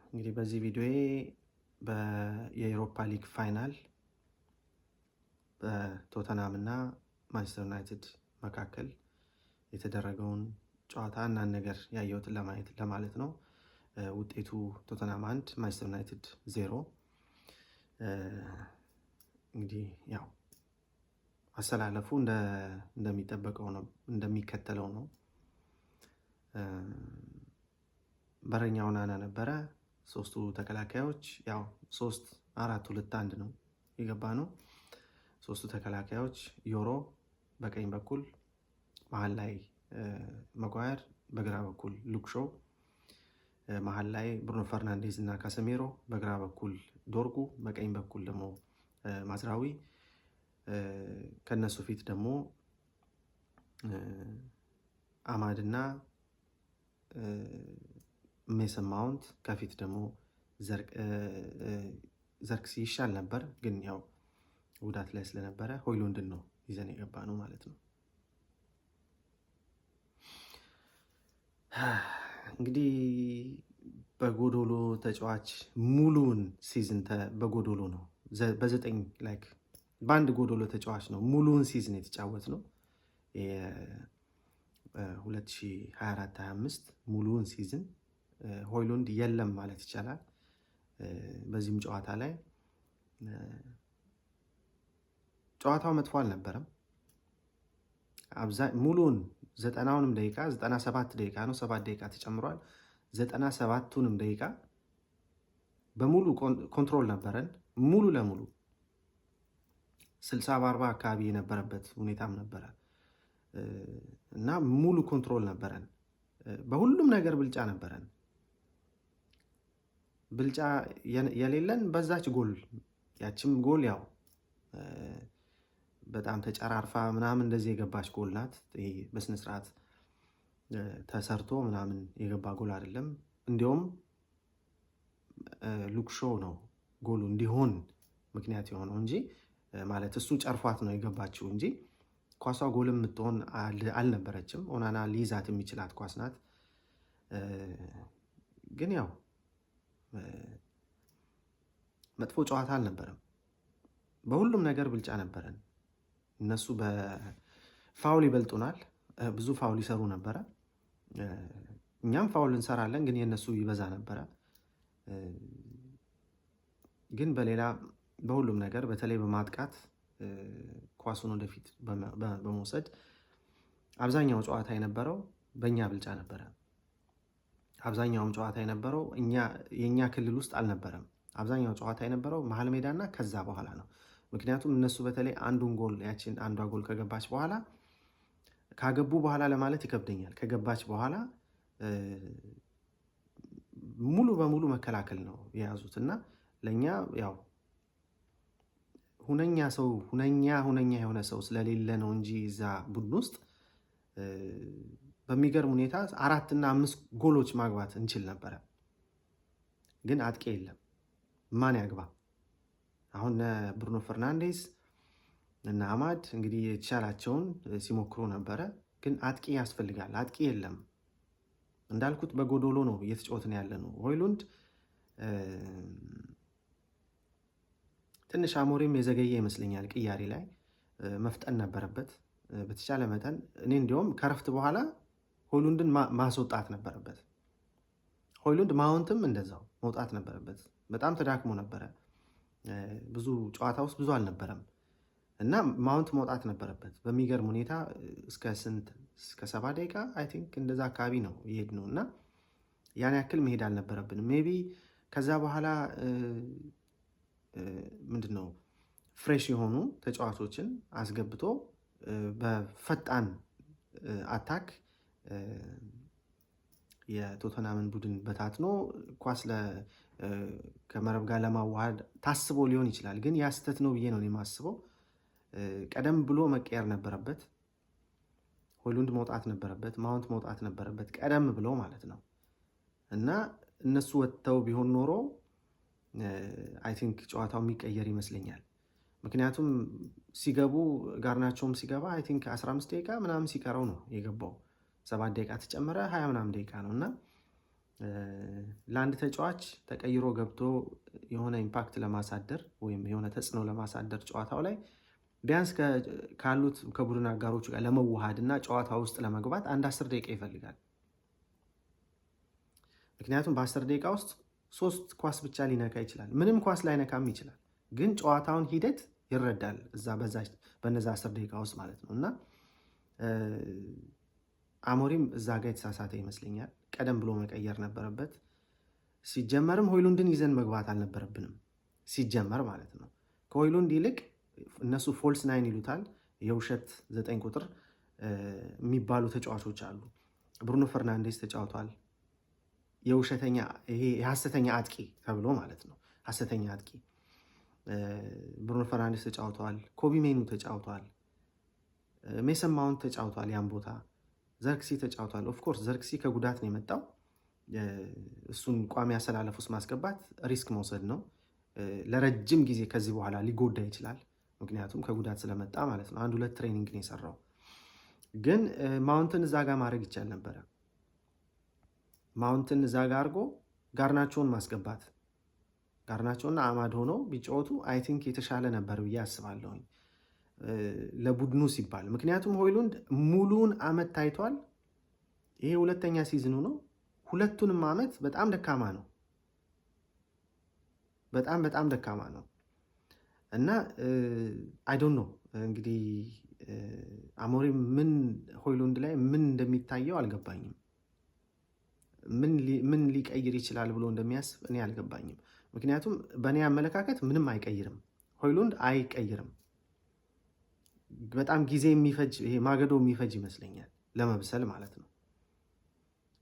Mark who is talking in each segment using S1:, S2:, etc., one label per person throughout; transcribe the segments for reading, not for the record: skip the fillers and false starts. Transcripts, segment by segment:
S1: እንግዲህ በዚህ ቪዲዮዬ የኤሮፓ ሊግ final በቶተናም እና ማንቸስተር ዩናይትድ መካከል የተደረገውን ጨዋታ አንዳንድ ነገር ያየሁትን ለማየት ለማለት ነው። ውጤቱ ቶተናም 1፣ ማንቸስተር ዩናይትድ 0። እንግዲህ ያው አሰላለፉ እንደሚጠበቀው ነው፣ እንደሚከተለው ነው። በረኛው ኦናና ነበረ። ሶስቱ ተከላካዮች ያው 3-4-2-1 ነው የገባ ነው። ሶስቱ ተከላካዮች ዮሮ በቀኝ በኩል፣ መሀል ላይ መጓየር፣ በግራ በኩል ሉክ ሾው፣ መሀል ላይ ብሩኖ ፈርናንዴዝ እና ካሰሜሮ፣ በግራ በኩል ዶርጉ፣ በቀኝ በኩል ደግሞ ማዝራዊ፣ ከነሱ ፊት ደግሞ አማድ እና ሜሰን ማውንት፣ ከፊት ደግሞ ዘርክሲ ይሻል ነበር፣ ግን ያው ጉዳት ላይ ስለነበረ ሆይሉንድን ነው ይዘን የገባ ነው ማለት ነው። እንግዲህ በጎዶሎ ተጫዋች ሙሉውን season በጎዶሎ ነው፣ በዘጠኝ like በአንድ ጎዶሎ ተጫዋች ነው ሙሉውን season የተጫወት ነው። 2024-25 ሙሉውን season ሆይሉንድ የለም ማለት ይቻላል። በዚህም ጨዋታ ላይ ጨዋታው መጥፎ አልነበረም። ሙሉውን 90ውንም ደቂቃ፣ 97 ደቂቃ ነው፣ 7 ደቂቃ ተጨምሯል። 97ቱንም ደቂቃ በሙሉ control ነበረን። ሙሉ ለሙሉ 60 በ40 አካባቢ የነበረበት ሁኔታም ነበረ እና ሙሉ control ነበረን። በሁሉም ነገር ብልጫ ነበረን። ብልጫ የሌለን በዛች ጎል፣ ያችም ጎል ያው በጣም ተጨራርፋ ምናምን እንደዚህ የገባች ጎል ናት። ይሄ በስነስርዓት ተሰርቶ ምናምን የገባ ጎል አይደለም። እንዲሁም ሉክ ሾው ነው ጎሉ እንዲሆን ምክንያት የሆነው እንጂ፣ ማለት እሱ ጨርፏት ነው የገባችው እንጂ ኳሷ ጎል የምትሆን አልነበረችም። ኦናና ሊይዛት የሚችላት ኳስ ናት። ግን ያው መጥፎ ጨዋታ አልነበረም። በሁሉም ነገር ብልጫ ነበረን። እነሱ በ foul ይበልጡናል። ብዙ foul ይሰሩ ነበረ። እኛም foul እንሰራለን፣ ግን የእነሱ ይበዛ ነበረ። ግን በሌላ በሁሉም ነገር በተለይ በማጥቃት ኳሱን ወደፊት በመውሰድ አብዛኛው ጨዋታ የነበረው በእኛ ብልጫ ነበረ። አብዛኛውም ጨዋታ የነበረው የእኛ ክልል ውስጥ አልነበረም። አብዛኛው ጨዋታ የነበረው መሀል ሜዳና ከዛ በኋላ ነው። ምክንያቱም እነሱ በተለይ አንዱን ጎል፣ ያችን አንዷ ጎል ከገባች በኋላ፣ ካገቡ በኋላ ለማለት ይከብደኛል። ከገባች በኋላ ሙሉ በሙሉ መከላከል ነው የያዙት እና ለእኛ ያው ሁነኛ ሰው ሁነኛ ሁነኛ የሆነ ሰው ስለሌለ ነው እንጂ እዛ ቡድን ውስጥ በሚገርም ሁኔታ አራት እና አምስት ጎሎች ማግባት እንችል ነበረ። ግን አጥቂ የለም። ማን ያግባ? አሁን ብሩኖ ፈርናንዴስ እና አማድ እንግዲህ የተቻላቸውን ሲሞክሩ ነበረ። ግን አጥቂ ያስፈልጋል። አጥቂ የለም። እንዳልኩት በጎዶሎ ነው እየተጫወትን ያለ ነው። ሆይሉንድ ትንሽ አሞሪም የዘገየ ይመስለኛል። ቅያሬ ላይ መፍጠን ነበረበት በተቻለ መጠን። እኔ እንዲሁም ከረፍት በኋላ ሆይሉንድን ማስወጣት ነበረበት። ሆይሉንድ ማውንትም እንደዛው መውጣት ነበረበት። በጣም ተዳክሞ ነበረ። ብዙ ጨዋታ ውስጥ ብዙ አልነበረም እና ማውንት መውጣት ነበረበት። በሚገርም ሁኔታ እስከ ስንት፣ እስከ 70 ደቂቃ I think እንደዛ አካባቢ ነው የሄድነው እና ያን ያክል መሄድ አልነበረብንም። Maybe ከዛ በኋላ ምንድን ነው fresh የሆኑ ተጫዋቾችን አስገብቶ በፈጣን attack የቶተናምን ቡድን በታትኖ ኳስ ከመረብ ጋር ለማዋሃድ ታስቦ ሊሆን ይችላል። ግን ያ ስህተት ነው ብዬ ነው የማስበው። ቀደም ብሎ መቀየር ነበረበት። ሆይሉንድ መውጣት ነበረበት። ማውንት መውጣት ነበረበት ቀደም ብሎ ማለት ነው። እና እነሱ ወጥተው ቢሆን ኖሮ I think ጨዋታው የሚቀየር ይመስለኛል። ምክንያቱም ሲገቡ ጋርናቾም ሲገባ I think 15 ደቂቃ ምናምን ሲቀረው ነው የገባው። 7 ደቂቃ ተጨመረ፣ 20 ምናምን ደቂቃ ነው እና ለአንድ ተጫዋች ተቀይሮ ገብቶ የሆነ impact ለማሳደር ወይም የሆነ ተጽዕኖ ለማሳደር ጨዋታው ላይ ቢያንስ ካሉት ከቡድን አጋሮቹ ጋር ለመዋሃድ እና ጨዋታ ውስጥ ለመግባት አንድ 10 ደቂቃ ይፈልጋል። ምክንያቱም በ10 ደቂቃ ውስጥ ሶስት ኳስ ብቻ ሊነካ ይችላል። ምንም ኳስ ላይነካም ይችላል። ግን ጨዋታውን ሂደት ይረዳል እዛ በነዛ 10 ደቂቃ ውስጥ ማለት ነው። እና አሞሪም እዛ ጋር የተሳሳተ ይመስለኛል። ቀደም ብሎ መቀየር ነበረበት። ሲጀመርም ሆይሉንድን ይዘን መግባት አልነበረብንም፣ ሲጀመር ማለት ነው። ከሆይሉንድ ይልቅ እነሱ false nine ይሉታል፣ የውሸት 9 ቁጥር የሚባሉ ተጫዋቾች አሉ። ብሩኖ ፈርናንዴስ ተጫውቷል። የውሸተኛ ይሄ የሐሰተኛ አጥቂ ተብሎ ማለት ነው። ሐሰተኛ አጥቂ ብሩኖ ፈርናንዴስ ተጫውተዋል። ኮቢ ሜኑ ተጫውተዋል። ሜሰን ማውንት ተጫውቷል። ያን ቦታ ዘርክሲ ተጫውቷል። Of course ዘርክሲ ከጉዳት ነው የመጣው። እሱን ቋሚ አሰላለፍ ውስጥ ማስገባት risk መውሰድ ነው። ለረጅም ጊዜ ከዚህ በኋላ ሊጎዳ ይችላል። ምክንያቱም ከጉዳት ስለመጣ ማለት ነው። አንድ ሁለት training ነው የሰራው። ግን ማውንትን እዛ ጋር ማድረግ ይቻል ነበረ። ማውንትን እዛ ጋር አድርጎ ጋርናቾን ማስገባት፣ ጋርናቾና አማድ ሆነው ቢጫወቱ I think የተሻለ ነበር ብዬ አስባለሁኝ ለቡድኑ ሲባል። ምክንያቱም ሆይሉንድ ሙሉውን አመት ታይቷል። ይሄ ሁለተኛ season ኑ ነው። ሁለቱንም አመት በጣም ደካማ ነው። በጣም በጣም ደካማ ነው እና I don't know፣ እንግዲህ አሞሪም ምን ሆይሉንድ ላይ ምን እንደሚታየው አልገባኝም። ምን ሊቀይር ይችላል ብሎ እንደሚያስብ እኔ አልገባኝም። ምክንያቱም በእኔ አመለካከት ምንም አይቀይርም። ሆይሉንድ አይቀይርም። በጣም ጊዜ የሚፈጅ፣ ይሄ ማገዶ የሚፈጅ ይመስለኛል ለመብሰል ማለት ነው።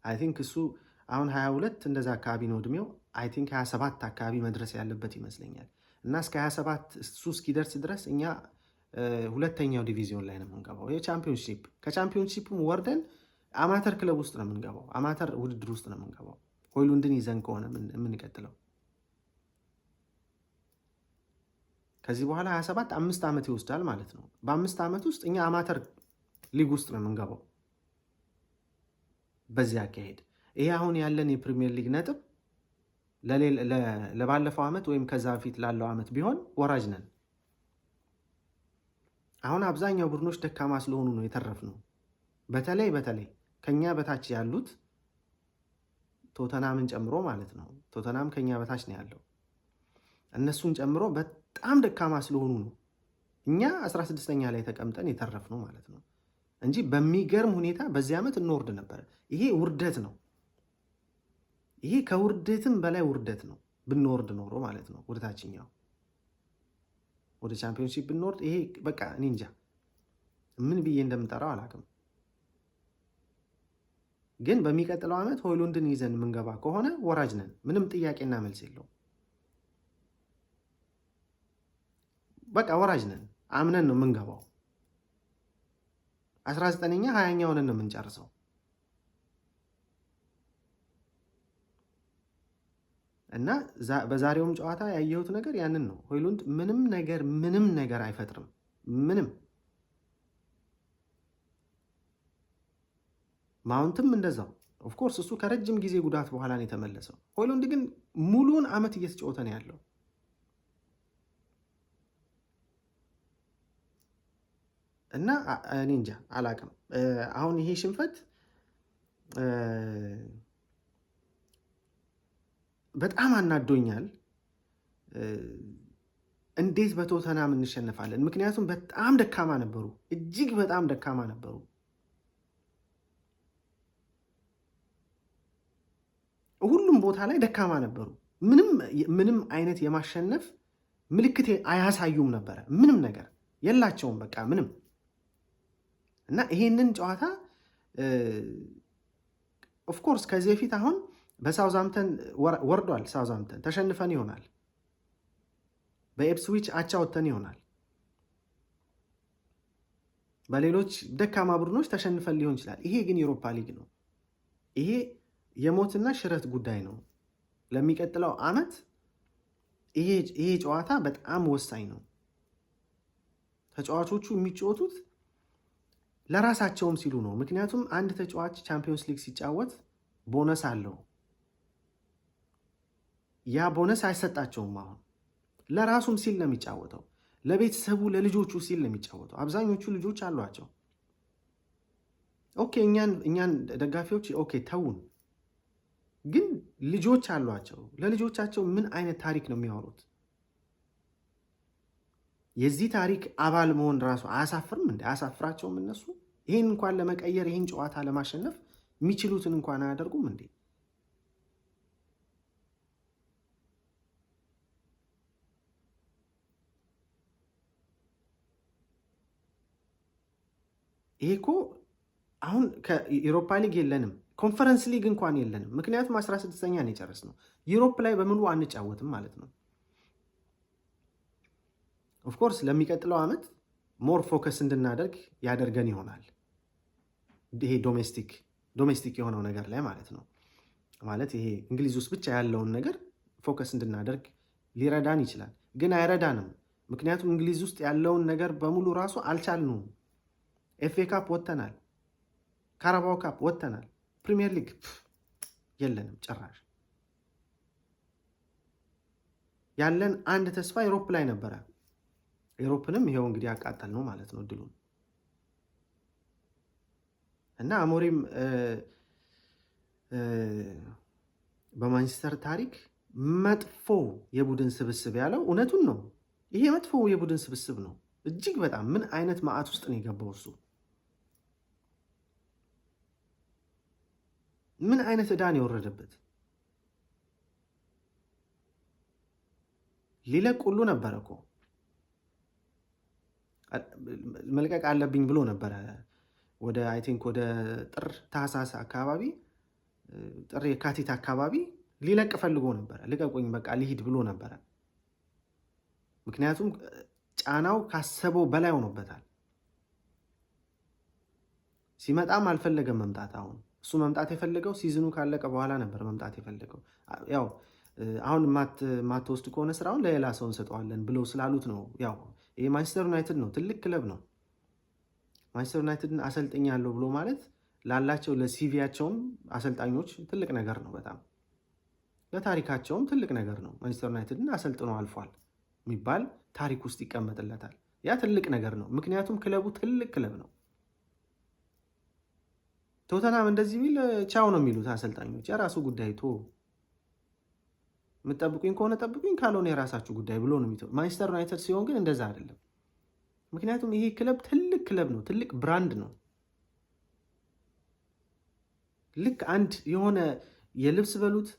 S1: I think እሱ አሁን 22 እንደዛ አካባቢ ነው እድሜው። I think 27 አካባቢ መድረስ ያለበት ይመስለኛል። እና እስከ 27 እሱ እስኪደርስ ድረስ እኛ ሁለተኛው ዲቪዚዮን ላይ ነው የምንገባው። የቻምፒዮንሺፕ፣ ከቻምፒዮንሺፕም ወርደን አማተር ክለብ ውስጥ ነው የምንገባው። አማተር ውድድር ውስጥ ነው የምንገባው። ሆይሉንድን ይዘን ከሆነ የምንቀጥለው ከዚህ በኋላ 27 5 ዓመት ይወስዳል ማለት ነው። በ5 ዓመት ውስጥ እኛ አማተር ሊግ ውስጥ ነው የምንገባው በዚህ አካሄድ። ይሄ አሁን ያለን የፕሪሚየር ሊግ ነጥብ ለባለፈው ዓመት ወይም ከዛ በፊት ላለው ዓመት ቢሆን ወራጅ ነን። አሁን አብዛኛው ቡድኖች ደካማ ስለሆኑ ነው የተረፍነው። በተለይ በተለይ ከኛ በታች ያሉት ቶተናምን ጨምሮ ማለት ነው። ቶተናም ከኛ በታች ነው ያለው። እነሱን ጨምሮ በጣም ደካማ ስለሆኑ ነው እኛ 16ኛ ላይ ተቀምጠን የተረፍነው ማለት ነው እንጂ በሚገርም ሁኔታ በዚህ ዓመት እንወርድ ነበር። ይሄ ውርደት ነው። ይሄ ከውርደትም በላይ ውርደት ነው። ብንወርድ ኖሮ ማለት ነው ወደ ታችኛው ወደ ቻምፒዮንሺፕ ብንወርድ ይሄ በቃ እኔ እንጃ ምን ብዬ እንደምጠራው አላውቅም። ግን በሚቀጥለው ዓመት ሆይሉንድን ይዘን የምንገባ ከሆነ ወራጅ ነን። ምንም ጥያቄና መልስ የለውም። በቃ ወራጅ ነን። አምነን ነው የምንገባው። 19ኛ 20ኛ ሆነን ነው የምንጨርሰው። እና በዛሬውም ጨዋታ ያየሁት ነገር ያንን ነው። ሆይሉንድ ምንም ነገር ምንም ነገር አይፈጥርም። ምንም። ማውንትም እንደዛው። Of course እሱ ከረጅም ጊዜ ጉዳት በኋላ ነው የተመለሰው። ሆይሉንድ ግን ሙሉውን ዓመት እየተጫወተ ነው ያለው። እና እኔ እንጃ አላቅም። አሁን ይሄ ሽንፈት በጣም አናዶኛል። እንዴት በቶተናም እንሸነፋለን? ምክንያቱም በጣም ደካማ ነበሩ፣ እጅግ በጣም ደካማ ነበሩ። ሁሉም ቦታ ላይ ደካማ ነበሩ። ምንም ምንም አይነት የማሸነፍ ምልክት አያሳዩም ነበረ። ምንም ነገር የላቸውም፣ በቃ ምንም። እና ይሄንን ጨዋታ of course ከዚህ በፊት አሁን በሳውዛምተን ወርዷል። ሳውዛምተን ተሸንፈን ይሆናል። በኤፕስዊች አቻ ወጥተን ይሆናል። በሌሎች ደካማ ቡድኖች ተሸንፈን ሊሆን ይችላል። ይሄ ግን ዩሮፓ ሊግ ነው። ይሄ የሞትና ሽረት ጉዳይ ነው። ለሚቀጥለው ዓመት ይሄ ጨዋታ በጣም ወሳኝ ነው። ተጫዋቾቹ የሚጫወቱት ለራሳቸውም ሲሉ ነው። ምክንያቱም አንድ ተጫዋች ቻምፒዮንስ ሊግ ሲጫወት ቦነስ አለው። ያ ቦነስ አይሰጣቸውም። አሁን ለራሱም ሲል ነው የሚጫወተው፣ ለቤተሰቡ ለልጆቹ ሲል ነው የሚጫወተው። አብዛኞቹ ልጆች አሏቸው። Okay እኛን ደጋፊዎች okay ተውን፣ ግን ልጆች አሏቸው። ለልጆቻቸው ምን አይነት ታሪክ ነው የሚያወሩት? የዚህ ታሪክ አባል መሆን ራሱ አያሳፍርም እንዴ? አያሳፍራቸውም? እነሱ ይህን እንኳን ለመቀየር ይህን ጨዋታ ለማሸነፍ የሚችሉትን እንኳን አያደርጉም እንዴ? ይሄ እኮ አሁን ከዩሮፓ ሊግ የለንም፣ ኮንፈረንስ ሊግ እንኳን የለንም። ምክንያቱም 16ኛ ነው የጨረስነው። Europe ላይ በሙሉ አንጫወትም ማለት ነው። Of course ለሚቀጥለው ዓመት more focus እንድናደርግ ያደርገን ይሆናል። ይሄ domestic የሆነው ነገር ላይ ማለት ነው። ማለት ይሄ እንግሊዝ ውስጥ ብቻ ያለውን ነገር focus እንድናደርግ ሊረዳን ይችላል፣ ግን አይረዳንም። ምክንያቱም እንግሊዝ ውስጥ ያለውን ነገር በሙሉ ራሱ አልቻልነውም። FA Cup ወጥተናል፣ Carabao Cup ወጥተናል፣ ፕሪሚየር ሊግ የለንም ጭራሽ። ያለን አንድ ተስፋ Europe ላይ ነበረ። Europe ንም ይኸው እንግዲህ ያቃጠልነው ማለት ነው እድሉን። እና አሞሪም በማንቸስተር ታሪክ መጥፎ የቡድን ስብስብ ያለው እውነቱን ነው። ይሄ መጥፎ የቡድን ስብስብ ነው። እጅግ በጣም ምን አይነት መዓት ውስጥ ነው የገባው እሱ? ምን አይነት ዕዳ ነው የወረደበት? ሊለቅ ሁሉ ነበረ እኮ፣ መልቀቅ አለብኝ ብሎ ነበረ። ወደ I think ወደ ጥር ታህሳስ አካባቢ፣ ጥር የካቲት አካባቢ ሊለቅ ፈልጎ ነበረ። ልቀቁኝ በቃ ልሂድ ብሎ ነበረ። ምክንያቱም ጫናው ካሰበው በላይ ሆኖበታል። ሲመጣም አልፈለገም መምጣት። አሁን እሱ መምጣት የፈለገው season ኑ ካለቀ በኋላ ነበር መምጣት የፈለገው። ያው አሁን የማትወስድ ከሆነ ስራውን ለሌላ ሰው እንሰጠዋለን ብለው ስላሉት ነው። ያው ይሄ ማንቸስተር ዩናይትድ ነው፣ ትልቅ ክለብ ነው። ማንቸስተር ዩናይትድን አሰልጥኛለሁ ብሎ ማለት ላላቸው ለ CV ያቸውም አሰልጣኞች ትልቅ ነገር ነው። በጣም ለታሪካቸውም ትልቅ ነገር ነው። ማንቸስተር ዩናይትድን አሰልጥኖ አልፏል የሚባል ታሪክ ውስጥ ይቀመጥለታል። ያ ትልቅ ነገር ነው። ምክንያቱም ክለቡ ትልቅ ክለብ ነው። ቶተናም እንደዚህ ቢል ቻው ነው የሚሉት አሰልጣኞች። የራሱ ጉዳይ ቶ የምትጠብቁኝ ከሆነ ጠብቁኝ፣ ካልሆነ የራሳችሁ ጉዳይ ብሎ ነው የሚተው። ማንቸስተር ዩናይትድ ሲሆን ግን እንደዛ አይደለም። ምክንያቱም ይሄ ክለብ ትልቅ ክለብ ነው፣ ትልቅ brand ነው። ልክ አንድ የሆነ የልብስ በሉት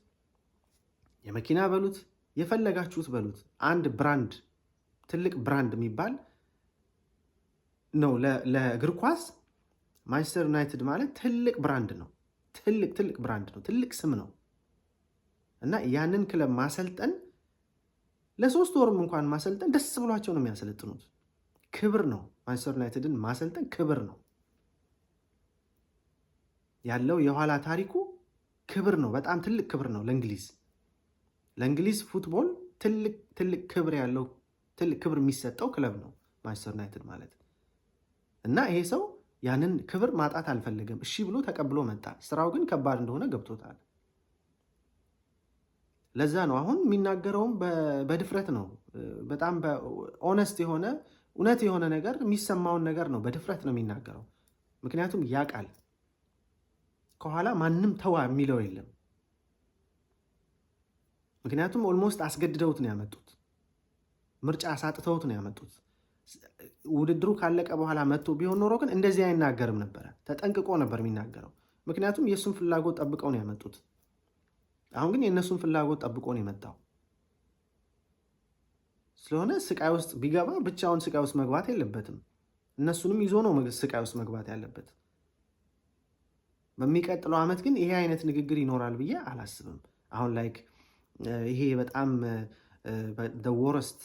S1: የመኪና በሉት የፈለጋችሁት በሉት አንድ brand፣ ትልቅ brand የሚባል ነው ለእግር ኳስ። ማንቸስተር ዩናይትድ ማለት ትልቅ brand ነው። ትልቅ ትልቅ brand ነው። ትልቅ ስም ነው። እና ያንን ክለብ ማሰልጠን፣ ለ3 ወርም እንኳን ማሰልጠን ደስ ብሏቸው ነው የሚያሰለጥኑት። ክብር ነው። ማንቸስተር ዩናይትድን ማሰልጠን ክብር ነው። ያለው የኋላ ታሪኩ ክብር ነው። በጣም ትልቅ ክብር ነው ለእንግሊዝ ለእንግሊዝ football ትልቅ ትልቅ ክብር ያለው፣ ትልቅ ክብር የሚሰጠው ክለብ ነው ማንቸስተር ዩናይትድ ማለት። እና ይሄ ሰው ያንን ክብር ማጣት አልፈለገም። እሺ ብሎ ተቀብሎ መጣ። ስራው ግን ከባድ እንደሆነ ገብቶታል። ለዛ ነው አሁን የሚናገረውም በድፍረት ነው። በጣም honest የሆነ፣ እውነት የሆነ ነገር፣ የሚሰማውን ነገር ነው በድፍረት ነው የሚናገረው። ምክንያቱም ያውቃል ከኋላ ማንም ተዋ የሚለው የለም። ምክንያቱም almost አስገድደውት ነው ያመጡት። ምርጫ አሳጥተውት ነው ያመጡት። ውድድሩ ካለቀ በኋላ መጥቶ ቢሆን ኖሮ ግን እንደዚህ አይናገርም ነበረ። ተጠንቅቆ ነበር የሚናገረው። ምክንያቱም የእሱን ፍላጎት ጠብቀው ነው ያመጡት። አሁን ግን የእነሱን ፍላጎት ጠብቆ ነው የመጣው። ስለሆነ ስቃይ ውስጥ ቢገባ ብቻውን ስቃይ ውስጥ መግባት የለበትም። እነሱንም ይዞ ነው ስቃይ ውስጥ መግባት ያለበት። በሚቀጥለው ዓመት ግን ይሄ አይነት ንግግር ይኖራል ብዬ አላስብም። አሁን like ይሄ በጣም worst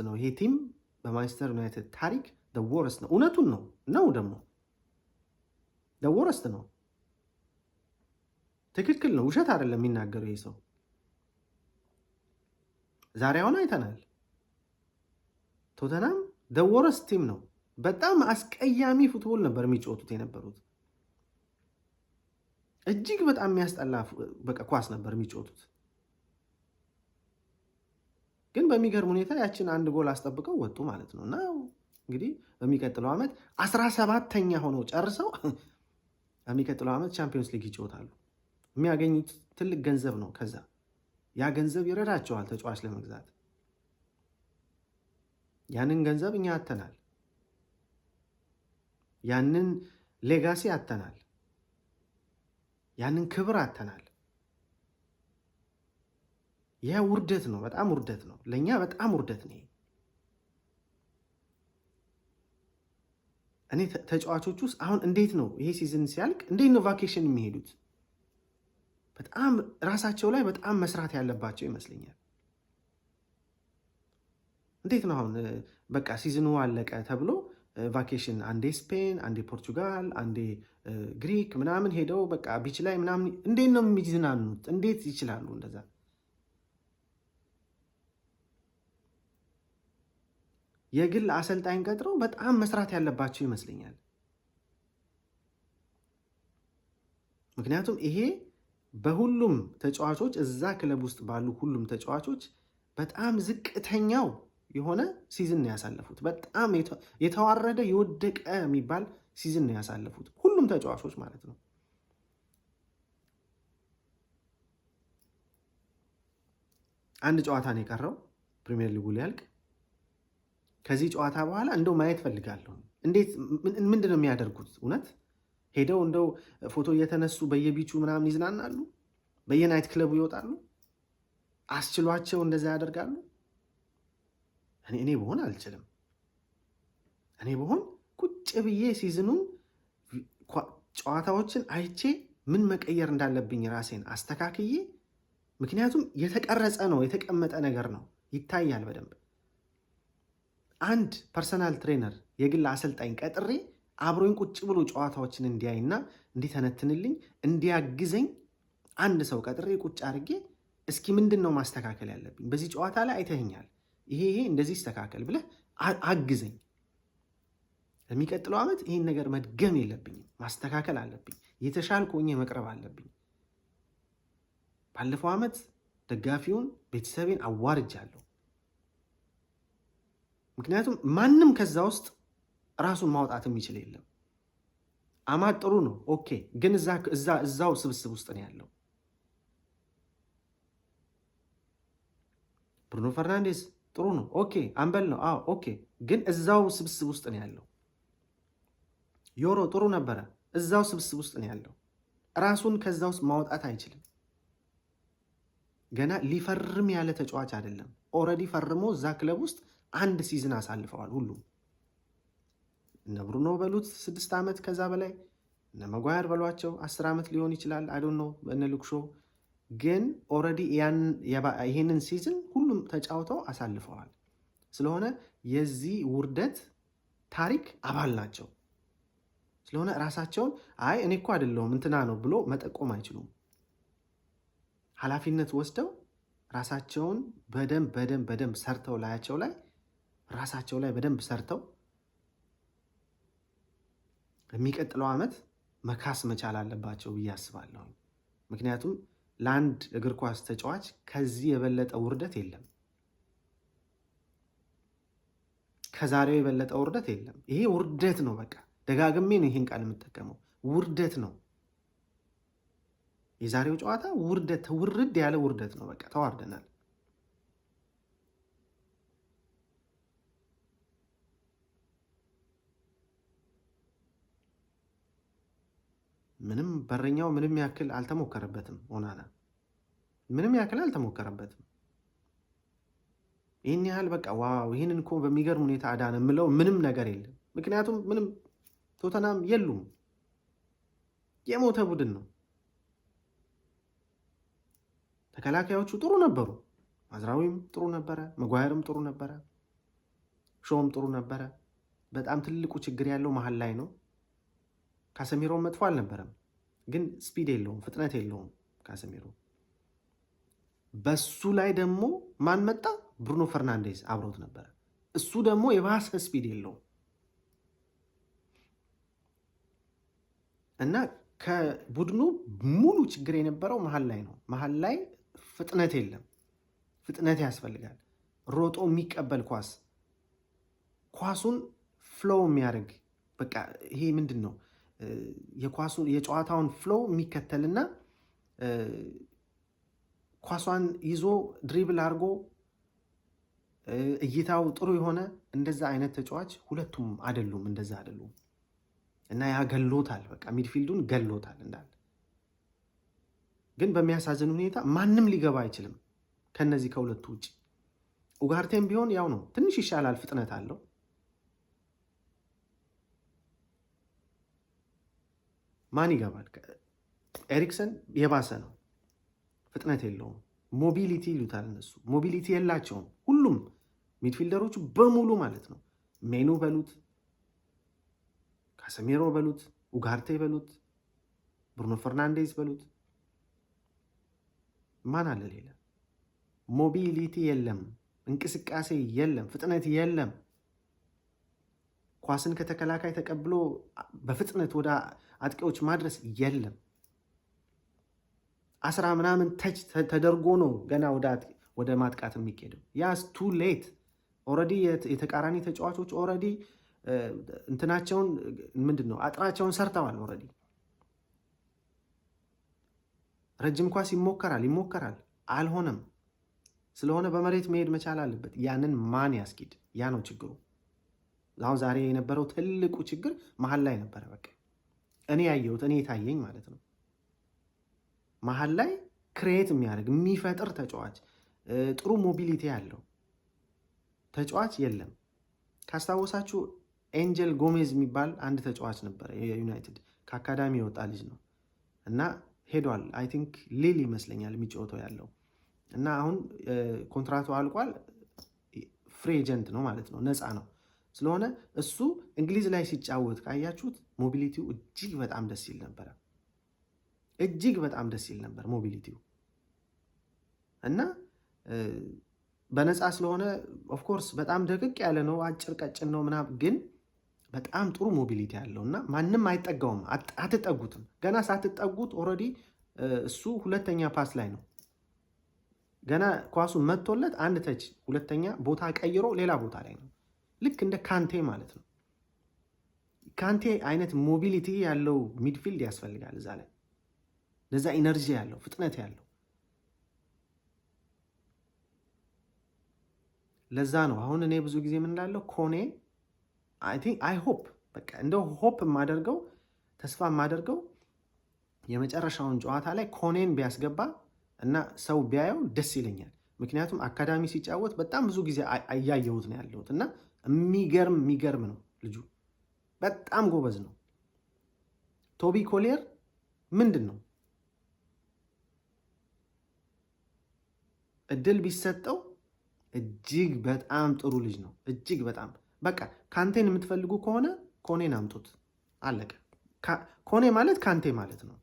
S1: ነው። ይሄ team በማንቸስተር ዩናይትድ ታሪክ worst ነው። እውነቱን ነው ደግሞ worst ነው። ትክክል ነው። ውሸት አይደለም የሚናገረው ይህ ሰው። ዛሬ አሁን አይተናል። ቶተናም worst team ነው። በጣም አስቀያሚ football ነበር የሚጫወቱት የነበሩት። እጅግ በጣም የሚያስጠላ በቃ ኳስ ነበር የሚጫወቱት። ግን በሚገርም ሁኔታ ያችን አንድ ጎል አስጠብቀው ወጡ ማለት ነው። እና እንግዲህ በሚቀጥለው ዓመት 17ኛ ሆነው ጨርሰው በሚቀጥለው ዓመት ቻምፒዮንስ ሊግ ይጫወታሉ። የሚያገኙት ትልቅ ገንዘብ ነው። ከዛ ያ ገንዘብ ይረዳቸዋል ተጫዋች ለመግዛት። ያንን ገንዘብ እኛ አተናል። ያንን legacy አተናል። ያንን ክብር አተናል። ያ ውርደት ነው። በጣም ውርደት ነው ለእኛ፣ በጣም ውርደት ነው። እኔ ተጫዋቾች ውስጥ አሁን እንዴት ነው ይሄ season ሲያልቅ እንዴት ነው vacation የሚሄዱት? በጣም ራሳቸው ላይ በጣም መስራት ያለባቸው ይመስለኛል። እንዴት ነው አሁን በቃ season ኡ አለቀ ተብሎ vacation አንዴ ስፔን፣ አንዴ ፖርቱጋል፣ አንዴ ግሪክ ምናምን ሄደው በቃ beach ላይ ምናምን እንዴት ነው የሚዝናኑት? እንዴት ይችላሉ እንደዛ? የግል አሰልጣኝ ቀጥረው በጣም መስራት ያለባቸው ይመስለኛል። ምክንያቱም ይሄ በሁሉም ተጫዋቾች እዛ ክለብ ውስጥ ባሉ ሁሉም ተጫዋቾች በጣም ዝቅተኛው የሆነ season ነው ያሳለፉት። በጣም የተዋረደ የወደቀ የሚባል season ነው ያሳለፉት ሁሉም ተጫዋቾች ማለት ነው። አንድ ጨዋታ ነው የቀረው ፕሪሚየር ሊጉ ሊያልቅ። ከዚህ ጨዋታ በኋላ እንደው ማየት ፈልጋለሁ። እንዴት ምንድን ነው የሚያደርጉት? እውነት ሄደው እንደው ፎቶ እየተነሱ በየ beach ኡ ምናምን ይዝናናሉ? በየ night club ኡ ይወጣሉ? አስችሏቸው እንደዛ ያደርጋሉ? እኔ ብሆን አልችልም። እኔ ብሆን ቁጭ ብዬ season ኡን ጨዋታዎችን አይቼ ምን መቀየር እንዳለብኝ ራሴን አስተካክዬ፣ ምክንያቱም የተቀረጸ ነው የተቀመጠ ነገር ነው፣ ይታያል በደንብ። አንድ personal trainer የግል አሰልጣኝ ቀጥሬ አብሮኝ ቁጭ ብሎ ጨዋታዎችን እንዲያይና እንዲተነትንልኝ እንዲያግዘኝ አንድ ሰው ቀጥሬ ቁጭ አድርጌ እስኪ ምንድን ነው ማስተካከል ያለብኝ በዚህ ጨዋታ ላይ አይተኸኛል፣ ይሄ ይሄ እንደዚህ ይስተካከል ብለህ አግዘኝ። ለሚቀጥለው ዓመት ይህን ነገር መድገም የለብኝም፣ ማስተካከል አለብኝ፣ የተሻልኩ ሆኜ መቅረብ አለብኝ። ባለፈው ዓመት ደጋፊውን ቤተሰቤን አዋርጃለሁ። ምክንያቱም ማንም ከዛ ውስጥ ራሱን ማውጣት የሚችል የለም። አማድ ጥሩ ነው okay፣ ግን እዛው ስብስብ ውስጥ ነው ያለው። ብሩኖ ፈርናንዴዝ ጥሩ ነው okay፣ አምበል ነው አዎ okay፣ ግን እዛው ስብስብ ውስጥ ነው ያለው። ዮሮ ጥሩ ነበረ፣ እዛው ስብስብ ውስጥ ነው ያለው። ራሱን ከዛ ውስጥ ማውጣት አይችልም። ገና ሊፈርም ያለ ተጫዋች አይደለም። already ፈርሞ እዛ ክለብ ውስጥ አንድ season አሳልፈዋል ሁሉም። እነ ብሩኖ በሉት 6 ዓመት ከዛ በላይ፣ እነ መጓየር በሏቸው 10 ዓመት ሊሆን ይችላል። I don't know እነ ሉክ ሾው ግን already ይሄንን season ሁሉም ተጫውተው አሳልፈዋል። ስለሆነ የዚህ ውርደት ታሪክ አባል ናቸው። ስለሆነ ራሳቸውን አይ እኔ እኮ አይደለሁም እንትና ነው ብሎ መጠቆም አይችሉም። ኃላፊነት ወስደው ራሳቸውን በደንብ በደንብ በደንብ ሰርተው ላያቸው ላይ ራሳቸው ላይ በደንብ ሰርተው በሚቀጥለው ዓመት መካስ መቻል አለባቸው ብዬ አስባለሁ። ምክንያቱም ለአንድ እግር ኳስ ተጫዋች ከዚህ የበለጠ ውርደት የለም። ከዛሬው የበለጠ ውርደት የለም። ይሄ ውርደት ነው። በቃ ደጋግሜ ነው ይሄን ቃል የምጠቀመው። ውርደት ነው። የዛሬው ጨዋታ ውርደት፣ ውርድ ያለ ውርደት ነው። በቃ ተዋርደናል። ምንም በረኛው ምንም ያክል አልተሞከረበትም። ኦናና ምንም ያክል አልተሞከረበትም። ይህን ያህል በቃ wow ይህንን እኮ በሚገርም ሁኔታ አዳነ የምለው ምንም ነገር የለም። ምክንያቱም ምንም ቶተናም የሉም፣ የሞተ ቡድን ነው። ተከላካዮቹ ጥሩ ነበሩ። ማዝራዊም ጥሩ ነበረ፣ መጓየርም ጥሩ ነበረ፣ ሾም ጥሩ ነበረ። በጣም ትልቁ ችግር ያለው መሀል ላይ ነው። ካሰሚሮም መጥፎ አልነበረም፣ ግን speed የለውም፣ ፍጥነት የለውም ካሰሚሮ። በሱ ላይ ደግሞ ማን መጣ? ብሩኖ ፈርናንዴዝ አብሮት ነበረ። እሱ ደግሞ የባሰ speed የለውም እና ከቡድኑ ሙሉ ችግር የነበረው መሀል ላይ ነው። መሀል ላይ ፍጥነት የለም። ፍጥነት ያስፈልጋል። ሮጦ የሚቀበል ኳስ፣ ኳሱን flow የሚያደርግ፣ በቃ ይሄ ምንድን ነው፣ የኳሱን የጨዋታውን flow የሚከተልና ኳሷን ይዞ dribble አድርጎ እይታው ጥሩ የሆነ እንደዛ አይነት ተጫዋች ሁለቱም አይደሉም፣ እንደዛ አይደሉም። እና ያ ገሎታል፣ በቃ midfield ኡን ገሎታል እንዳለ። ግን በሚያሳዝን ሁኔታ ማንም ሊገባ አይችልም ከነዚህ ከሁለቱ ውጭ። ኡጋርቴም ቢሆን ያው ነው፣ ትንሽ ይሻላል፣ ፍጥነት አለው። ማን ይገባል? ኤሪክሰን የባሰ ነው፣ ፍጥነት የለውም። Mobility ይሉታል እነሱ። Mobility የላቸውም ሁሉም midfielder ኦቹ በሙሉ ማለት ነው። ሜኑ በሉት፣ ካሰሜሮ በሉት፣ ኡጋርቴ በሉት፣ ብሩኖ ፈርናንዴዝ በሉት፣ ማን አለ ሌላ? Mobility የለም፣ እንቅስቃሴ የለም፣ ፍጥነት የለም። ኳስን ከተከላካይ ተቀብሎ በፍጥነት ወደ አጥቂዎች ማድረስ የለም። 10 ምናምን touch ተደርጎ ነው ገና ወደ ማጥቃት የሚኬደው። That's too late already። የተቃራኒ ተጫዋቾች already እንትናቸውን ምንድን ነው አጥራቸውን ሰርተዋል already። ረጅም ኳስ ይሞከራል ይሞከራል፣ አልሆነም። ስለሆነ በመሬት መሄድ መቻል አለበት። ያንን ማን ያስኪድ? ያ ነው ችግሩ። አሁን ዛሬ የነበረው ትልቁ ችግር መሀል ላይ ነበረ። በቃ እኔ ያየሁት፣ እኔ የታየኝ ማለት ነው። መሀል ላይ create የሚያደርግ፣ የሚፈጥር ተጫዋች፣ ጥሩ mobility ያለው ተጫዋች የለም። ካስታወሳችሁ ኤንጀል ጎሜዝ የሚባል አንድ ተጫዋች ነበረ፣ የዩናይትድ ከአካዳሚ የወጣ ልጅ ነው እና ሄዷል። I think ሊል ይመስለኛል የሚጫወተው ያለው እና አሁን ኮንትራቱ አልቋል። Free agent ነው ማለት ነው፣ ነፃ ነው። ስለሆነ እሱ እንግሊዝ ላይ ሲጫወት ካያችሁት mobility ው እጅግ በጣም ደስ ይል ነበረ። እጅግ በጣም ደስ ይል ነበር mobility ው። እና በነፃ ስለሆነ of course በጣም ደቅቅ ያለ ነው፣ አጭር ቀጭን ነው ምናምን፣ ግን በጣም ጥሩ mobility ያለው እና ማንም አይጠጋውም፣ አትጠጉትም። ገና ሳትጠጉት already እሱ ሁለተኛ pass ላይ ነው። ገና ኳሱ መጥቶለት አንድ touch፣ ሁለተኛ ቦታ ቀይሮ ሌላ ቦታ ላይ ነው። ልክ እንደ ካንቴ ማለት ነው። ካንቴ አይነት mobility ያለው midfield ያስፈልጋል እዛ ላይ፣ ለዛ energy ያለው፣ ፍጥነት ያለው። ለዛ ነው አሁን እኔ ብዙ ጊዜ ምን እላለሁ፣ ኮኔ I hope፣ በቃ እንደው hope የማደርገው፣ ተስፋ የማደርገው የመጨረሻውን ጨዋታ ላይ ኮኔን ቢያስገባ እና ሰው ቢያየው ደስ ይለኛል። ምክንያቱም አካዳሚ ሲጫወት በጣም ብዙ ጊዜ እያየሁት ነው ያለሁት እና የሚገርም የሚገርም ነው ልጁ፣ በጣም ጎበዝ ነው። ቶቢ ኮሊየር ምንድን ነው፣ እድል ቢሰጠው እጅግ በጣም ጥሩ ልጅ ነው። እጅግ በጣም፣ በቃ ካንቴን የምትፈልጉ ከሆነ ኮኔን አምጡት። አለቀ። ኮኔ ማለት ካንቴ ማለት ነው።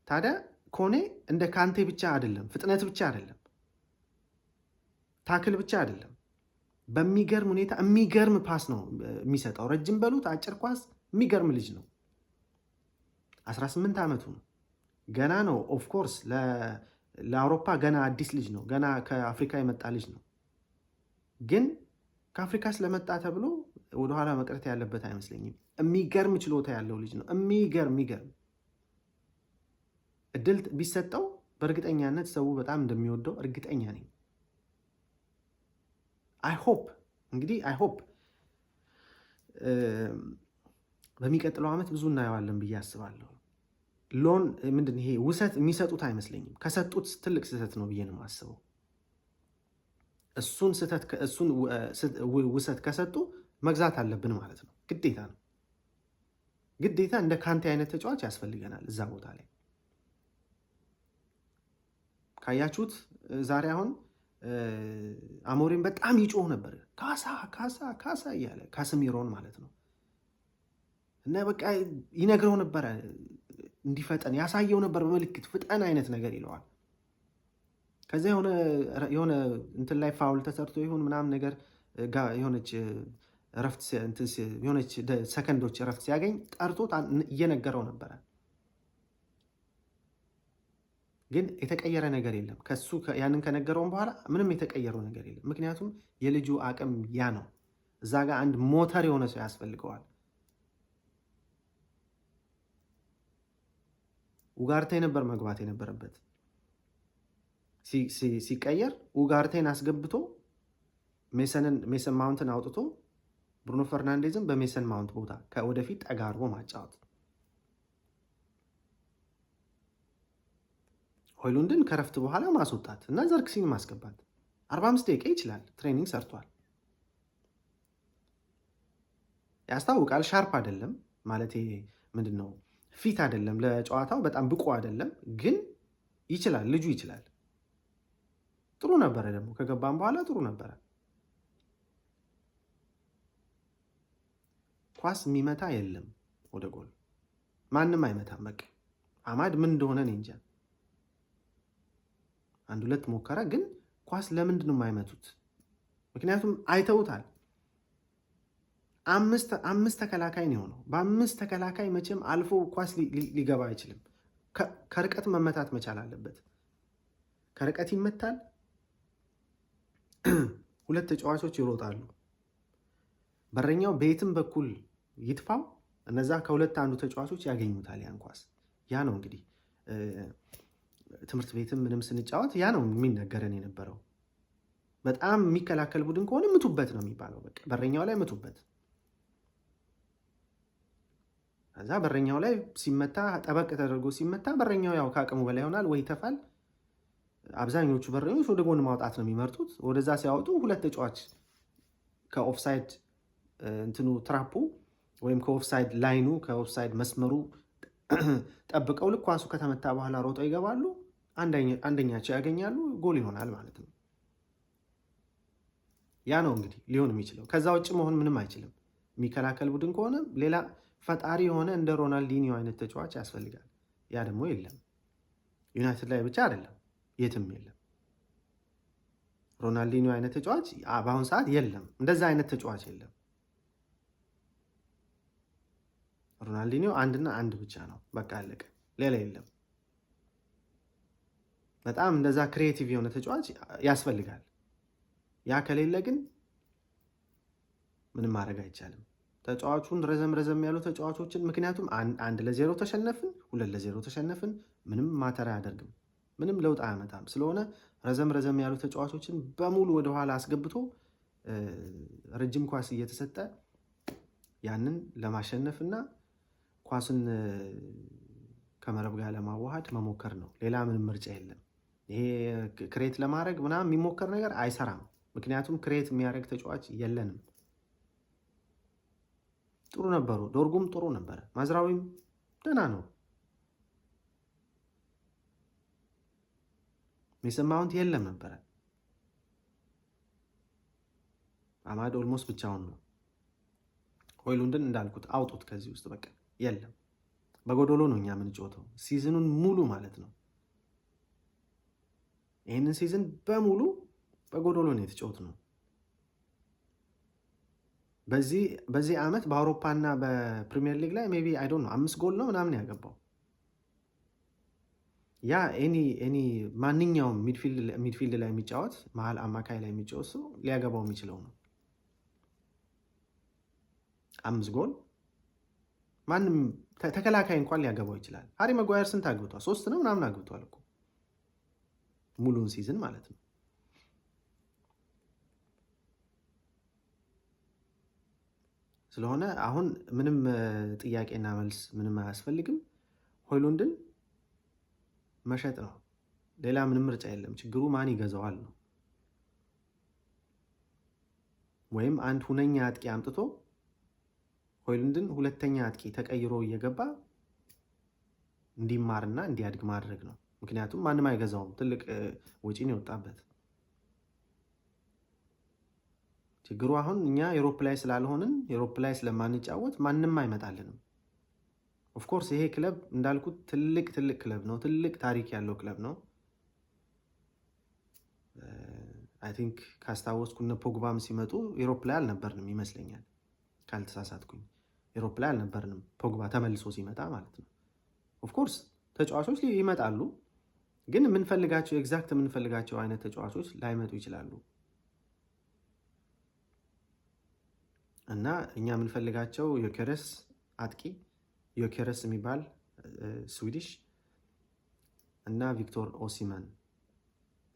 S1: ታዲያ ኮኔ እንደ ካንቴ ብቻ አይደለም፣ ፍጥነት ብቻ አይደለም፣ tackle ብቻ አይደለም። በሚገርም ሁኔታ የሚገርም pass ነው የሚሰጠው። ረጅም በሉት አጭር ኳስ የሚገርም ልጅ ነው። 18 ዓመቱ ነው። ገና ነው። Of course ለአውሮፓ ገና አዲስ ልጅ ነው። ገና ከአፍሪካ የመጣ ልጅ ነው። ግን ከአፍሪካ ስለመጣ ተብሎ ወደኋላ መቅረት ያለበት አይመስለኝም። የሚገርም ችሎታ ያለው ልጅ ነው። የሚገርም የሚገርም፣ እድል ቢሰጠው በእርግጠኛነት ሰው በጣም እንደሚወደው እርግጠኛ ነኝ። I hope፣ እንግዲህ I hope በሚቀጥለው ዓመት ብዙ እናየዋለን ብዬ አስባለሁ። Loan ምንድን ይሄ ውሰት የሚሰጡት አይመስለኝም። ከሰጡት ትልቅ ስህተት ነው ብዬ ነው የማስበው። እሱን ስህተት እሱን ውሰት ከሰጡ መግዛት አለብን ማለት ነው። ግዴታ ነው። ግዴታ እንደ ካንቴ አይነት ተጫዋች ያስፈልገናል እዛ ቦታ ላይ። ካያችሁት ዛሬ አሁን አሞሪም በጣም ይጮህ ነበር፣ ካሳ ካሳ ካሳ እያለ፣ ካስሚሮን ማለት ነው። እና በቃ ይነግረው ነበረ እንዲፈጠን፣ ያሳየው ነበር በምልክት፣ ፍጠን አይነት ነገር ይለዋል። ከዚያ የሆነ እንትን ላይ foul ተሰርቶ ይሁን ምናምን ነገር የሆነች እረፍት የሆነች ሰከንዶች እረፍት ሲያገኝ ጠርቶት እየነገረው ነበረ። ግን የተቀየረ ነገር የለም። ከሱ ያንን ከነገረውም በኋላ ምንም የተቀየረው ነገር የለም። ምክንያቱም የልጁ አቅም ያ ነው። እዛ ጋር አንድ ሞተር የሆነ ሰው ያስፈልገዋል። ኡጋርቴ ነበር መግባት የነበረበት። ሲቀየር ኡጋርቴን አስገብቶ ሜሰን ማውንትን አውጥቶ ብሩኖ ፈርናንዴዝን በሜሰን ማውንት ቦታ ወደፊት ጠጋ አድርጎ ማጫወት፣ ሆይሉንድን ከረፍት በኋላ ማስወጣት እና ዘርክሲን ማስገባት። 45 ደቂቃ ይችላል። Training ሰርቷል፣ ያስታውቃል። Sharp አይደለም ማለት ምንድን ነው፣ fit አይደለም፣ ለጨዋታው በጣም ብቁ አይደለም፣ ግን ይችላል። ልጁ ይችላል። ጥሩ ነበረ ደግሞ ከገባም በኋላ ጥሩ ነበረ። ኳስ የሚመታ የለም ወደ ጎል ማንም አይመታም። በቃ አማድ ምን እንደሆነ እኔ እንጃ። አንድ ሁለት ሞከረ፣ ግን ኳስ ለምንድን ነው የማይመቱት? ምክንያቱም አይተውታል። አምስት ተከላካይ ነው የሆነው። በአምስት ተከላካይ መቼም አልፎ ኳስ ሊገባ አይችልም። ከርቀት መመታት መቻል አለበት። ከርቀት ይመታል። ሁለት ተጫዋቾች ይሮጣሉ። በረኛው በየትም በኩል ይጥፋው፣ እነዛ ከሁለት አንዱ ተጫዋቾች ያገኙታል ያን ኳስ። ያ ነው እንግዲህ ትምህርት ቤትም ምንም ስንጫወት ያ ነው የሚነገረን የነበረው። በጣም የሚከላከል ቡድን ከሆነ ምቱበት ነው የሚባለው። በቃ በረኛው ላይ ምቱበት። ከዛ በረኛው ላይ ሲመታ ጠበቅ ተደርጎ ሲመታ በረኛው ያው ከአቅሙ በላይ ይሆናል ወይ ይተፋል። አብዛኞቹ በረኞች ወደ ጎን ማውጣት ነው የሚመርጡት። ወደዛ ሲያወጡ ሁለት ተጫዋች ከኦፍሳይድ እንትኑ trap ኡ ወይም ከ offside line ኡ ከ offside መስመሩ ጠብቀው ልክ ኳሱ ከተመታ በኋላ ሮጠው ይገባሉ። አንደኛቸው ያገኛሉ፣ ጎል ይሆናል ማለት ነው። ያ ነው እንግዲህ ሊሆን የሚችለው። ከዛ ውጭ መሆን ምንም አይችልም። የሚከላከል ቡድን ከሆነ ሌላ ፈጣሪ የሆነ እንደ ሮናልዲኒዮ አይነት ተጫዋች ያስፈልጋል። ያ ደግሞ የለም። ዩናይትድ ላይ ብቻ አይደለም፣ የትም የለም። ሮናልዲኒዮ አይነት ተጫዋች በአሁን ሰዓት የለም። እንደዛ አይነት ተጫዋች የለም። ሮናልዲኒዮ አንድና አንድ ብቻ ነው። በቃ አለቀ። ሌላ የለም። በጣም እንደዛ creative የሆነ ተጫዋች ያስፈልጋል። ያ ከሌለ ግን ምንም ማድረግ አይቻልም። ተጫዋቹን ረዘም ረዘም ያሉ ተጫዋቾችን ምክንያቱም 1-0 ተሸነፍን፣ 2-0 ተሸነፍን፣ ምንም matter አያደርግም፣ ምንም ለውጥ አያመጣም። ስለሆነ ረዘም ረዘም ያሉ ተጫዋቾችን በሙሉ ወደኋላ አስገብቶ ረጅም ኳስ እየተሰጠ ያንን ለማሸነፍ እና ኳስን ከመረብ ጋር ለማዋሃድ መሞከር ነው። ሌላ ምንም ምርጫ የለም። ይሄ create ለማድረግ ምናምን የሚሞከር ነገር አይሰራም። ምክንያቱም create የሚያደርግ ተጫዋች የለንም። ጥሩ ነበሩ። ዶርጉም ጥሩ ነበረ። ማዝራዊም ደህና ነው። ሜሰን ማውንት የለም ነበረ። አማድ almost ብቻውን ነው። ሆይሉንድን እንዳልኩት አውጡት ከዚህ ውስጥ በቃ የለም። በጎዶሎ ነው እኛ የምንጫወተው season ኡን ሙሉ ማለት ነው። ይህንን season በሙሉ በጎዶሎ ነው የተጫወትነው። በዚህ ዓመት በአውሮፓና በፕሪሚየር ሊግ ላይ maybe I don't know 5 ጎል ነው ምናምን ያገባው። ያ any ማንኛውም midfield ላይ የሚጫወት መሀል አማካይ ላይ የሚጫወት ሰው ሊያገባው የሚችለው ነው። 5 ጎል ማንም ተከላካይ እንኳን ሊያገባው ይችላል። ሃሪ መጓየር ስንት አግብቷል? 3 ነው ምናምን አግብቷል እኮ ሙሉን season ማለት ነው። ስለሆነ አሁን ምንም ጥያቄና መልስ ምንም አያስፈልግም። ሆይሉንድን መሸጥ ነው። ሌላ ምንም ምርጫ የለም። ችግሩ ማን ይገዛዋል ነው። ወይም አንድ ሁነኛ አጥቂ አምጥቶ ሆይሉንድን ሁለተኛ አጥቂ ተቀይሮ እየገባ እንዲማርና እንዲያድግ ማድረግ ነው። ምክንያቱም ማንም አይገዛውም፣ ትልቅ ወጪን የወጣበት። ችግሩ አሁን እኛ Europe ላይ ስላልሆንን Europe ላይ ስለማንጫወት ማንም አይመጣልንም። Of course ይሄ ክለብ እንዳልኩት ትልቅ ትልቅ ክለብ ነው። ትልቅ ታሪክ ያለው ክለብ ነው። I think ካስታወስኩ እነ ፖግባም ሲመጡ Europe ላይ አልነበርንም ይመስለኛል። ካልተሳሳትኩኝ። Europe ላይ አልነበርንም ፖግባ ተመልሶ ሲመጣ ማለት ነው። Of course ተጫዋቾች ይመጣሉ፣ ግን የምንፈልጋቸው exact የምንፈልጋቸው አይነት ተጫዋቾች ላይመጡ ይችላሉ። እና እኛ የምንፈልጋቸው ዮኬረስ አጥቂ፣ ዮኬረስ የሚባል Swedish እና ቪክቶር ኦሲመን፣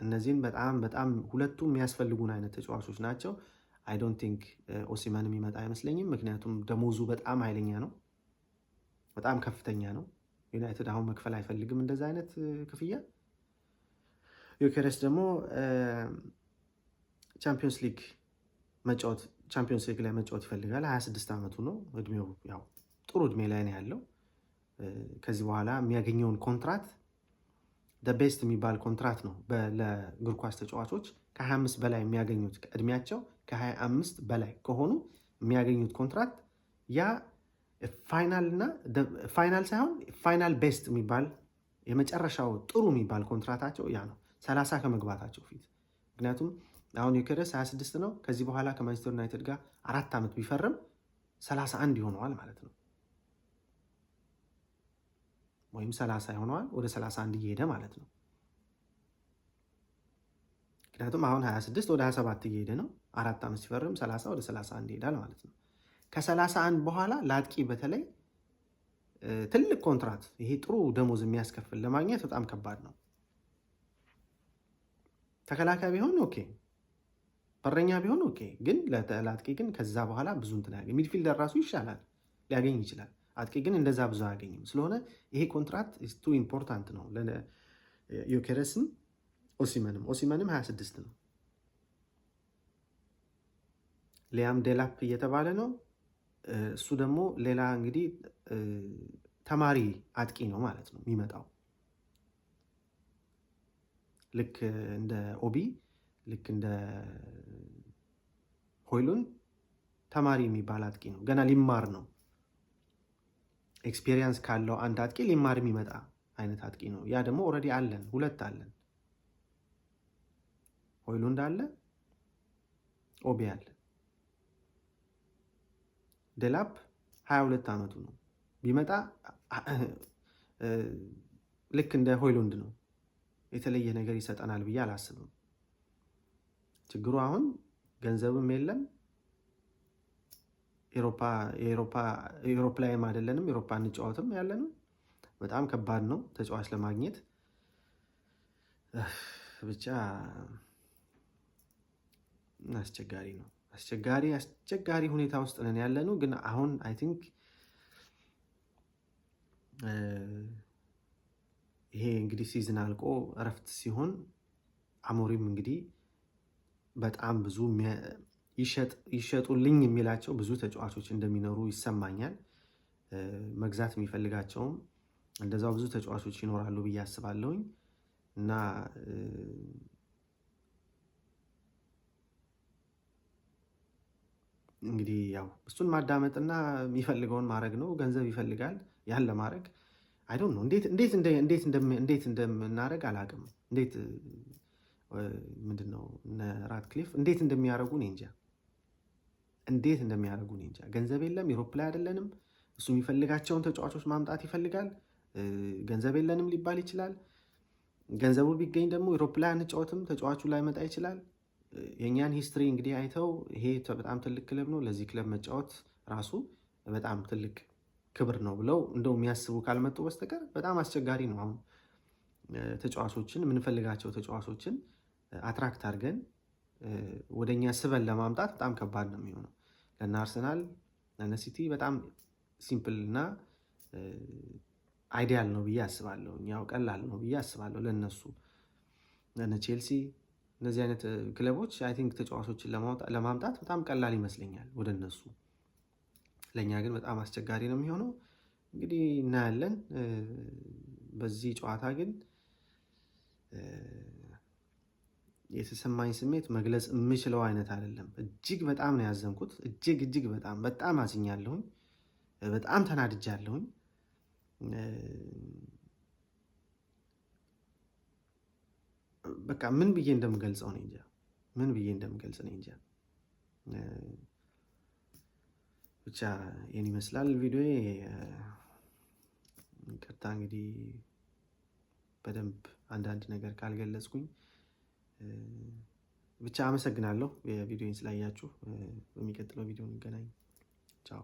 S1: እነዚህን በጣም በጣም ሁለቱም የሚያስፈልጉን አይነት ተጫዋቾች ናቸው። I don't think ኦሲመን የሚመጣ አይመስለኝም። ምክንያቱም ደሞዙ በጣም ኃይለኛ ነው፣ በጣም ከፍተኛ ነው። ዩናይትድ አሁን መክፈል አይፈልግም እንደዛ አይነት ክፍያ። ዮኬረስ ደግሞ ቻምፒዮንስ ሊግ መጫወት ቻምፒዮንስ ሊግ ላይ መጫወት ይፈልጋል። 26 ዓመቱ ነው። እድሜው ያው ጥሩ እድሜ ላይ ነው ያለው። ከዚህ በኋላ የሚያገኘውን ኮንትራት best የሚባል ኮንትራት ነው ለእግር ኳስ ተጫዋቾች ከ25 በላይ የሚያገኙት፣ እድሜያቸው ከ25 በላይ ከሆኑ የሚያገኙት ኮንትራት ያ final እና final ሳይሆን final best የሚባል፣ የመጨረሻው ጥሩ የሚባል ኮንትራታቸው ያ ነው፣ 30 ከመግባታቸው ፊት። ምክንያቱም አሁን ዮኬረስ 26 ነው። ከዚህ በኋላ ከማንቸስተር ዩናይትድ ጋር 4 ዓመት ቢፈርም 31 ይሆነዋል ማለት ነው፣ ወይም 30 ይሆነዋል። ወደ 31 እየሄደ ማለት ነው። ምክንያቱም አሁን 26 ወደ 27 እየሄደ ነው። 4 ዓመት ሲፈርም 30 ወደ 31 ይሄዳል ማለት ነው። ከ31 በኋላ ለአጥቂ በተለይ ትልቅ ኮንትራት፣ ይሄ ጥሩ ደሞዝ የሚያስከፍል ለማግኘት በጣም ከባድ ነው። ተከላካይ ቢሆን okay፣ በረኛ ቢሆን okay፣ ግን ለአጥቂ ግን ከዛ በኋላ ብዙ እንትን አያገኝ። Midfielder ራሱ ይሻላል፣ ሊያገኝ ይችላል። አጥቂ ግን እንደዛ ብዙ አያገኝም። ስለሆነ ይሄ ኮንትራት too important ነው ለዮኬረስም ኦሲመንም። ኦሲመንም 26 ነው። ሊያም ዴላፕ እየተባለ ነው። እሱ ደግሞ ሌላ እንግዲህ ተማሪ አጥቂ ነው ማለት ነው የሚመጣው፣ ልክ እንደ ኦቢ፣ ልክ እንደ ሆይሉን ተማሪ የሚባል አጥቂ ነው። ገና ሊማር ነው። Experience ካለው አንድ አጥቂ ሊማር የሚመጣ አይነት አጥቂ ነው። ያ ደግሞ already አለን፣ ሁለት አለን። ሆይሉንድ አለ፣ ኦቢ አለ። ዴላፕ 22 ዓመቱ ነው። ቢመጣ ልክ እንደ ሆይሉንድ ነው። የተለየ ነገር ይሰጠናል ብዬ አላስብም። ችግሩ አሁን ገንዘብም የለም፣ Europe ላይም አይደለንም፣ Europe አንጫወትም ያለነው። በጣም ከባድ ነው ተጫዋች ለማግኘት። ብቻ አስቸጋሪ ነው። አስቸጋሪ አስቸጋሪ ሁኔታ ውስጥ ነን ያለነው። ግን አሁን I think ይሄ እንግዲህ season አልቆ እረፍት ሲሆን አሞሪም እንግዲህ በጣም ብዙ ይሸጡልኝ የሚላቸው ብዙ ተጫዋቾች እንደሚኖሩ ይሰማኛል። መግዛት የሚፈልጋቸውም እንደዛው ብዙ ተጫዋቾች ይኖራሉ ብዬ አስባለሁኝ። እና እንግዲህ ያው እሱን ማዳመጥና የሚፈልገውን ማድረግ ነው። ገንዘብ ይፈልጋል። ያን ለማድረግ I don't know እንዴት እንደምናደርግ አላውቅም። እንዴት ምንድን ነው እነ ራትክሊፍ እንዴት እንደሚያደርጉ እኔ እንጃ። እንዴት እንደሚያደርጉ እኔ እንጃ። ገንዘብ የለም፣ Europe ላይ አይደለንም። እሱ የሚፈልጋቸውን ተጫዋቾች ማምጣት ይፈልጋል። ገንዘብ የለንም ሊባል ይችላል። ገንዘቡ ቢገኝ ደግሞ Europe ላይ አንጫወትም፣ ተጫዋቹ ላይመጣ ይችላል። የእኛን history እንግዲህ አይተው ይሄ በጣም ትልቅ ክለብ ነው፣ ለዚህ ክለብ መጫወት ራሱ በጣም ትልቅ ክብር ነው ብለው እንደው የሚያስቡ ካልመጡ በስተቀር በጣም አስቸጋሪ ነው። አሁን ተጫዋቾችን፣ የምንፈልጋቸው ተጫዋቾችን attract አድርገን ወደኛ ስበን ለማምጣት በጣም ከባድ ነው የሚሆነው። ለነ አርሰናል፣ ለነ ሲቲ በጣም simple እና ideal ነው ብዬ አስባለሁ። ያው ቀላል ነው ብዬ አስባለሁ ለነሱ፣ ለነ ቼልሲ፣ እነዚህ አይነት ክለቦች I think ተጫዋቾችን ለማምጣት በጣም ቀላል ይመስለኛል ወደ እነሱ። ለእኛ ግን በጣም አስቸጋሪ ነው የሚሆነው። እንግዲህ እናያለን። በዚህ ጨዋታ ግን የተሰማኝ ስሜት መግለጽ የምችለው አይነት አይደለም። እጅግ በጣም ነው ያዘንኩት። እጅግ እጅግ በጣም በጣም አዝኛለሁኝ። በጣም ተናድጃለሁኝ። በቃ ምን ብዬ እንደምገልጸው እኔ እንጃ። ምን ብዬ እንደምገልጽ እኔ እንጃ። ብቻ ይህን ይመስላል ቪዲዮ። ይቅርታ እንግዲህ በደንብ አንዳንድ ነገር ካልገለጽኩኝ። ብቻ አመሰግናለሁ የቪዲዮን ስላያችሁ። በሚቀጥለው ቪዲዮ እንገናኝ። ቻው።